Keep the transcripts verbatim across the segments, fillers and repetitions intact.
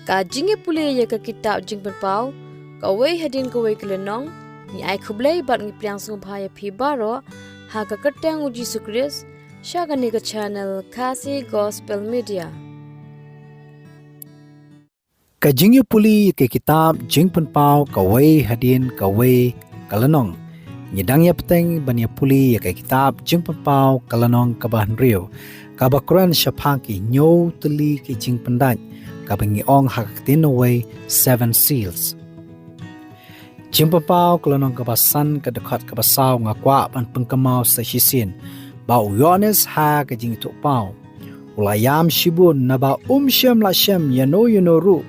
Ka jingïapule ïa ka kitab Jingpynpaw kawei hadien kawei ka lynnong, ngi ai khublei bad ngi pdiang sngewbha ïa phi baroh ha ka kyrteng u Jisu Khrist, sha kane ka channel Khasi Gospel Media. Ka jingïapule ïa ka kitab Jingpynpaw kawei hadien kawei ka lynnong. Ngi dang ïa bteng ban ïapule ïa ka kitab Jingpynpaw ka lynnong kaba hynriew, kaba kren shaphang ki hynñiew tylli ki jingpyndait, kaba ngi ong ha ka ktien Nongwei, Seven Seals. Jingpynpaw ka lynnong kaba san, ka dkhot kaba saw, nga kwah ban pynkynmaw sa shisien ba u Ïoannis ha ka jingïathuhpaw u la ïam shibun, naba um shym la shem ïano ïano ruh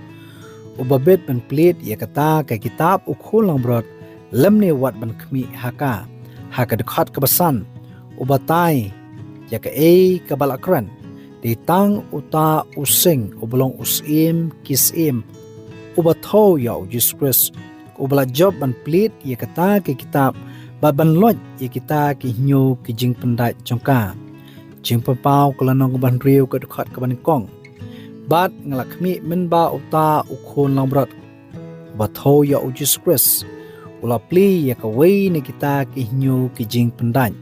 uba bit ban plie ïa kata ka kitab u khun langbrot, lymne wat ban khmih ha ka. Ha ka dkhot kaba san, u batai ïa kaei kaba la kren: Dei tang uta u sing uba long u syiem ki syiem, uba thew ïa u Jisu Khrist, uba la jop ban plie ïa kata ka kitab bad ban loit ïa kita ki hynñiew ki jingpyndait jong ka. Jingpynpaw ka lynnong kaba hynriew, ka dkhot kaba nyngkong: Bad nga la khmih mynba uta u khun langbrot uba thew ïa u Jisu Khrist u la plie ïa kawei na kita ki hynñiew ki jingpyndait.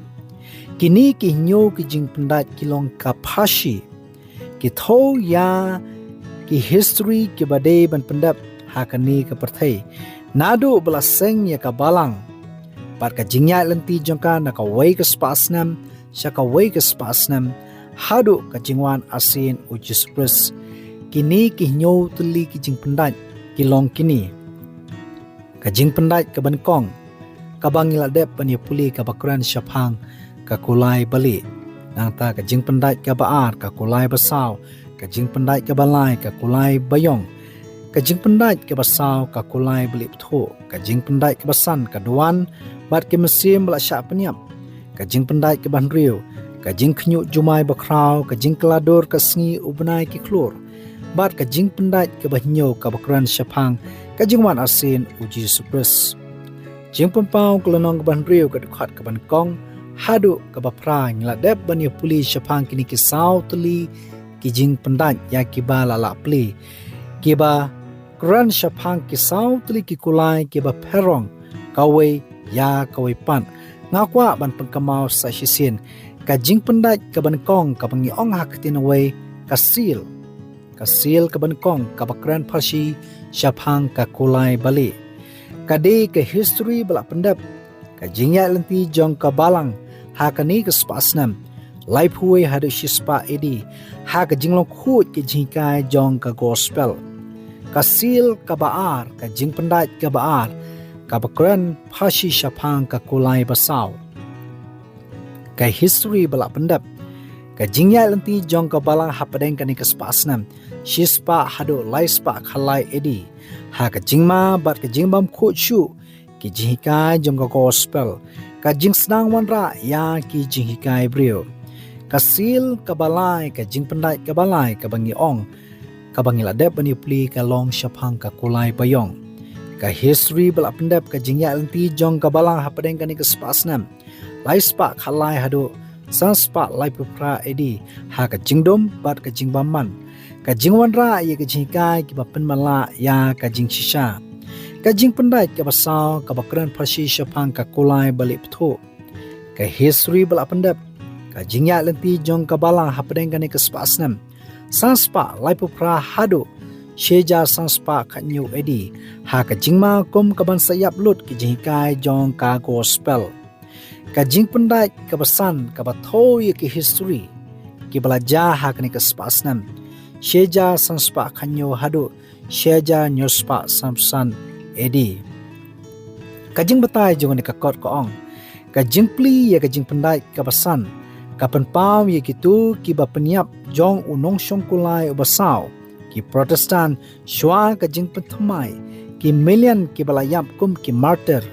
Kine ki hynñiew ki jingpyndait ki long ka pharshi, ki thew ïa ki history kiba dei ban pyndep ha kane ka pyrthei, naduh ba la seng ïa ka balang bad ka jingïaid lynti jong ka na kawei ka spah snem sha kawei ka spah snem, haduh ka jingwan arsien u Jisu Khrist. Kine ki hynñiew tylli ki jingpyndait ki long kine: Ka jingpyndait kaba nyngkong, kaba ngi la dep ban ïapule, kaba kren shaphang ka kulai balieh. Nangta ka jingpyndait kaba ar, ka kulai basaw. Ka jingpyndait kaba lai, ka kulai baïong. Ka jingpyndait kaba saw, ka kulai balieh bthuh. Ka jingpyndait kaba san, ka duwan bad ki mynsiem ba la shah pynïap. Ka jingpyndait kaba hynriew, ka jingkhynñiuh jumai bakhraw, ka jingkylla dur ka sngi, u bnai, ki khlur. Bad ka jingpyndait kaba hynñiew, kaba kren shaphang ka jingwan arsien u Jisu Khrist. Jingpynpaw ka lynnong kaba hynriew, ka dkhot kaba nyngkong haduh kaba phra, ngi la dep ban ïapule shaphang kine ki saw tylli ki jingpyndait ïa kiba la lah plie, kiba kren shaphang ki saw tylli ki kulai kiba pherong kawei ïa kawei pat. Nga kwah ban pynkynmaw sa shisien: Ka jingpyndait kaba nyngkong, kaba ngi ong ha ka ktien Nongwei, ka seal. Ka seal kaba nyngkong, kaba kren pharshi shaphang ka kulai balieh, ka dei ka history ba la pyndep, ka jingïaid lynti jong ka balang ha kane ka spah snem, laiphew wei haduh shispah A D, ha ka jinglong khuid ki jinghikai jong ka Gospel. Ka seal kaba ar, ka jingpyndait kaba ar, kaba kren pharshi shaphang ka kulai basaw, ka history ba la pyndep, ka jingïaid lynti jong ka balang hapdeng kane ka spah snem, shispah haduh laispah khatlai A D, ha ka jingma bad ka jingbymkhuid shuh ki jinghikai jong ka Gospel, ka jingsdang wanrah ïa ki jinghikai briew. Ka seal kaba lai, ka jingpyndait kaba lai, kaba ngi ong, kaba ngi la dep ban ïapule, ka long shaphang ka kulai baïong, ka history ba la pyndep, ka jingïaid lynti jong ka balang hapdeng kane ka spah snem, laispah khatlai haduh sanspah laiphew phra A D, ha ka jingdum bad ka jingbymman, ka jingwanrah ïa ka jinghikai kiba pynmatlah ïa ka jingshisha. Ka jingpyndait kaba saw, kaba kren pharshi shaphang ka kulai balieh bthuh, ka history ba la pyndep, ka jingïaid lynti jong ka balang hapdeng kane ka spah snem, sanspah laiphew phra haduh shihajar sanspah khathynñiew A D, ha ka jingma kum ka ban sa ïap lut ki jinghikai jong ka Gospel. Ka jingpyndait kaba san, kaba thew ïa ki history kiba la jia ha kane ka spah snem, shihajar sanspah khathynñiew haduh shihajar hynñiewspah sanphew san A D. Ka jingbatai jong kane ka kot ka ong: Ka jingplie ïa ka jingpyndait kaba san ka pynpaw ïa kito kiba pynïap jong u nongshong kulai uba saw, ki Protestant, shuwa ka jingpynthymmai, ki million kiba la ïap kum ki martyr,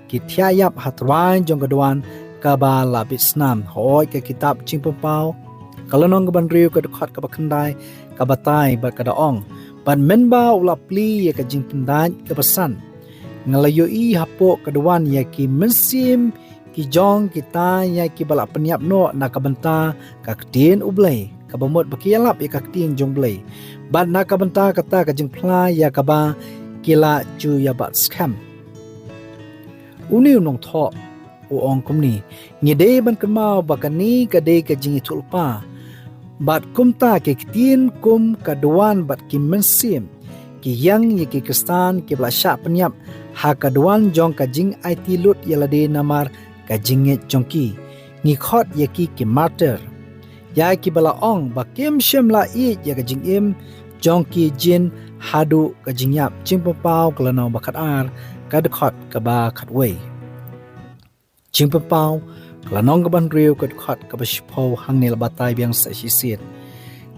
ki thiah ïap ha tyrwa jong ka duwan kaba la bit snam. Hooid, ka kitab Jingpynpaw ka lynnong kaba hynriew, ka dkhot kaba khyndai, ka batai bad ka da ong: Bad mynba u la plie ïa ka jingpyndait kaba san, nga la ïohi hapoh ka duwan ïa ki mynsiem ki jong kita ïa kiba la pynïap noh na ka bynta ka ktien U Blei, kaba mut ba ki ïalap ïa ka ktien jong U Blei, Bad na ka bynta kata ka jingphla ïa kaba ki la ju ïa bat skhem. Une u nongthoh u ong kumne, ngi dei ban kynmaw ba kane ka dei ka jingïathuhlypa. Bad kumta ki ktien kum ka duwan bad ki mynsiem ki ïeng ïa ki Khristan kiba la shah pynïap ha ka duwan jong ka jingaiti lut ïa lade namar ka jingngeit jong ki. Ngi khot ïa ki ki martyr, ïa kiba la ong ba kim shym la ïeit ïa ka jingim jong ki jin haduh ka jingïap. Jingpynpaw ka lynnong ba khatar, ka dkhot kaba khatwei. Jingpynpaw ka lynnong kaba hynriew, ka dkhot kaba shiphew, hangne la batai biang sa shisien.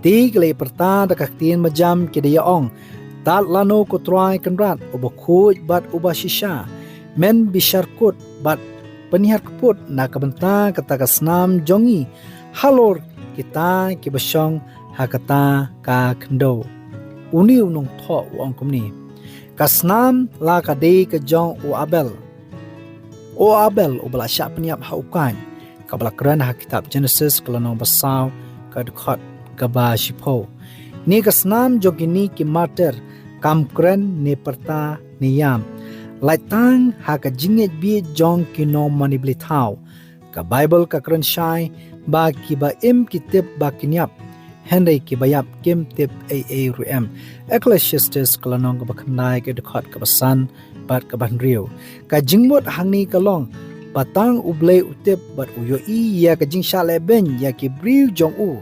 Te ki la ïapyrta da ka ktien bajam, ki da ïa ong, tad lano ko Trai Kynrad, uba khuid bad uba shisha, men bishar kut bad pynhiar kput na ka bynta kata ka snam jong ngi halor kita kiba shong ha kata ka khyndew. Une u nongthoh u ong kumne, ka snam la ka dei ka jong u Abel. U Abel uba la shah pynïap ha u Kain, kaba la kren ha kitab Genesis ka lynnong ba saw, ka dkhot kaba shiphew. Ne ka snam jong kine ki martyr kam kren ne pyrta ne ïam, lait tang ha ka jingngeit bieit jong ki nongmane blei thaw. Ka Baibl ka kren shai ba kiba im ki tip ba kin ïap, hynrei kiba ïap kim tip ei ei ruh em. Ecclesiastes ka lynnong kaba khyndai, ka dkhot kaba san bad kaba hynriew. Ka jingmut hangne ka long ba tang U Blei u tip bad u ïohi ïa ka jingshah lehbeiñ ïa ki briew jong u.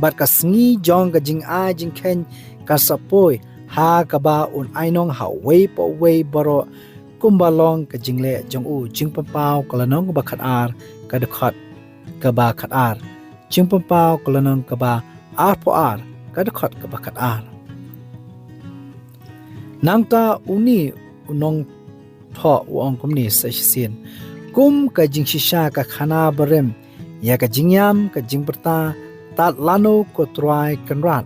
Bad ka sngi jong ka jingai jingkheiñ kan sa poi ha kaba un ainong ha uwei pa uwei baroh, kumba long ka jingleh jong u. Jingpynpaw ka lynnong kaba khatar, ka dkhot kaba khatar. Jingpynpaw ka lynnong kaba arphew ar, ka dkhot kaba khatar. Nangta une u nongthoh u ong kumne sa shisien, kum ka jingshisha ka khana barim ïa ka jingïam, ka jingpyrta, tad lano ko Trai Kynrad.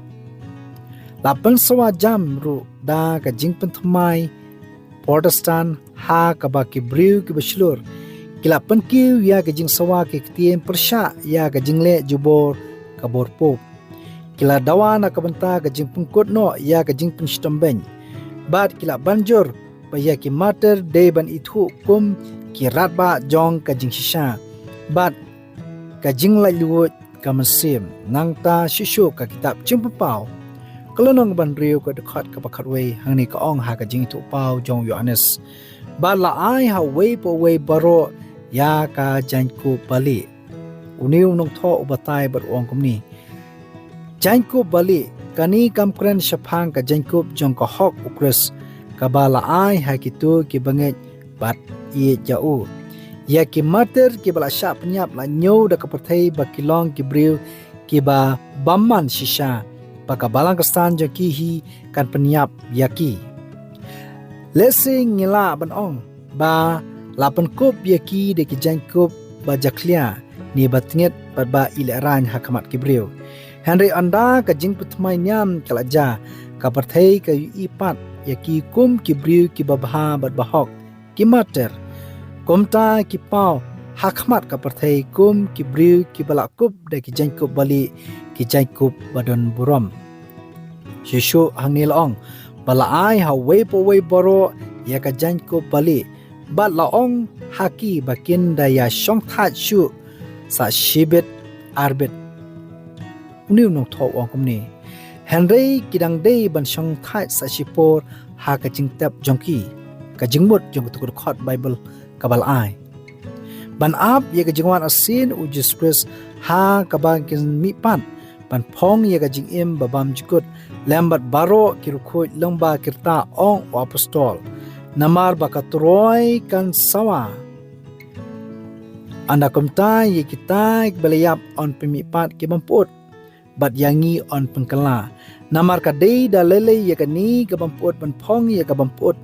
La pynsawa jam ruh da ka jingpynthymmai Protestant ha kaba ki briew kiba shlur ki la pynkiew ïa ka jingsawa ki ktien pyrshah ïa ka jingleh jubor ka bor pope. Ki la dawa na ka bynta ka jingpynkut noh ïa ka jingpynshitom beiñ. Bad ki la ban jur ba ïa ki martyr dei ban ithuh kum ki radbah jong ka jingshisha bad ka jinglaitluid ka mynsiem. Nangta shuh shuh ka kitab Jingpynpaw ka lynnong kaba hynriew, ka dkhot kaba khatwei, hangne ka ong ha ka jingithuhpaw jong u Ïoannis, bad la ai ha uwei pa uwei baroh ïa ka jaiñkup balieh. Une u nongthoh u batai bad u ong kumne, jaiñkup balieh, kane kam kren shaphang ka jaiñkup jong ka hok u Khrist, kaba la ai ha kito kiba ngeit bad ïeit ïa u. Ïa ki martyr kiba la shah pynïap la ñiew da ka pyrthei ba ki long ki briew kiba bymman shisha, ba ka Balang Khristan jong ki hi kan pynïap ïa ki. Lehse ngi lah ban ong ba la pynkup ïa ki da ki jaiñkup ba jakhlia ne ba tngit bad ba ilehraiñ ha khmat ki briew. Hynrei ynda ka jingpynthymmai niam ka la jia, ka pyrthei ka ïohi pat ïa ki kum ki briew kiba bha bad ba hok, ki martyr. Kumta ki paw ha khmat ka pyrthei kum ki briew kiba la kup da ki jaiñkup balieh, ki jaiñkup ba don burom. Shuh shuh hangne la ong ba la ai ha uwei pa uwei baroh ïa ka jaiñkup balieh, bad la ong ha ki ba kin da ïa shongthait shuh sa shibit arbit. Une u nongthoh u ong kumne, hynrei ki dang dei ban shongthait sa shipor ha ka jingtep jong ki. Ka jingmut jong kata ka dkhot Baibl kaba la ai, ban ap ïa ka jingwan arsien u Jisu Khrist ha kaba kin mihpat ban phong ïa ka jingim ba bymjukut lem bad baroh ki riewkhuid lyngba ki rta, ong u apostol. Namar ba ka Trai kan sawa. Ynda kumta ïa kita kiba la ïap yn pynmihpat ki bym pyut, bad ïa ngi yn pynkylla. Namar ka dei da lei lei ïa kane ka bym pyut ban phong ïa ka bym pyut,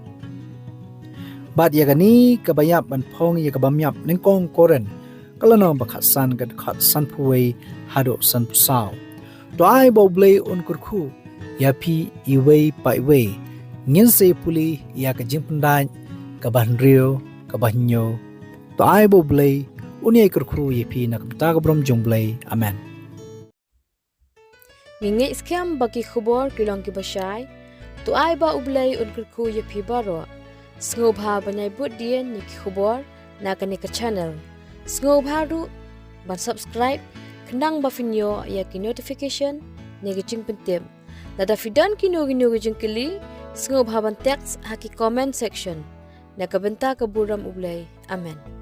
bad ïa kane kaba ïap ban phong ïa ka bym ïap. Nyngkong Korinth ka lynnong ba khatsan, ka dkhot sanphew wei haduh sanphew saw. To ai ba U Blei un kyrkhu ïa phi iwei pa iwei. Ngin sa ïa pule ïa ka jingpyndait kaba hynriew, kaba hynñiew. To ai ba U Blei un ïa kyrkhu ïa phi na ka bynta ka burom jong U Blei. Amen. Ngi ngeit skhem ba ki khubor ki long kiba shai. To ai ba U Blei un kyrkhu ïa phi baroh. Sngewbha ban ïai bud dien ïa ki khubor na kane ka channel. Sngewbha ruh ban subscribe khnang ba phin ïoh ïa ki notification ne ki jingpyntip. Lada phi don kino kino ki jingkylli, sngewbha ban text ha ki comment section. Na ka bynta ka burom U Blei. Amen.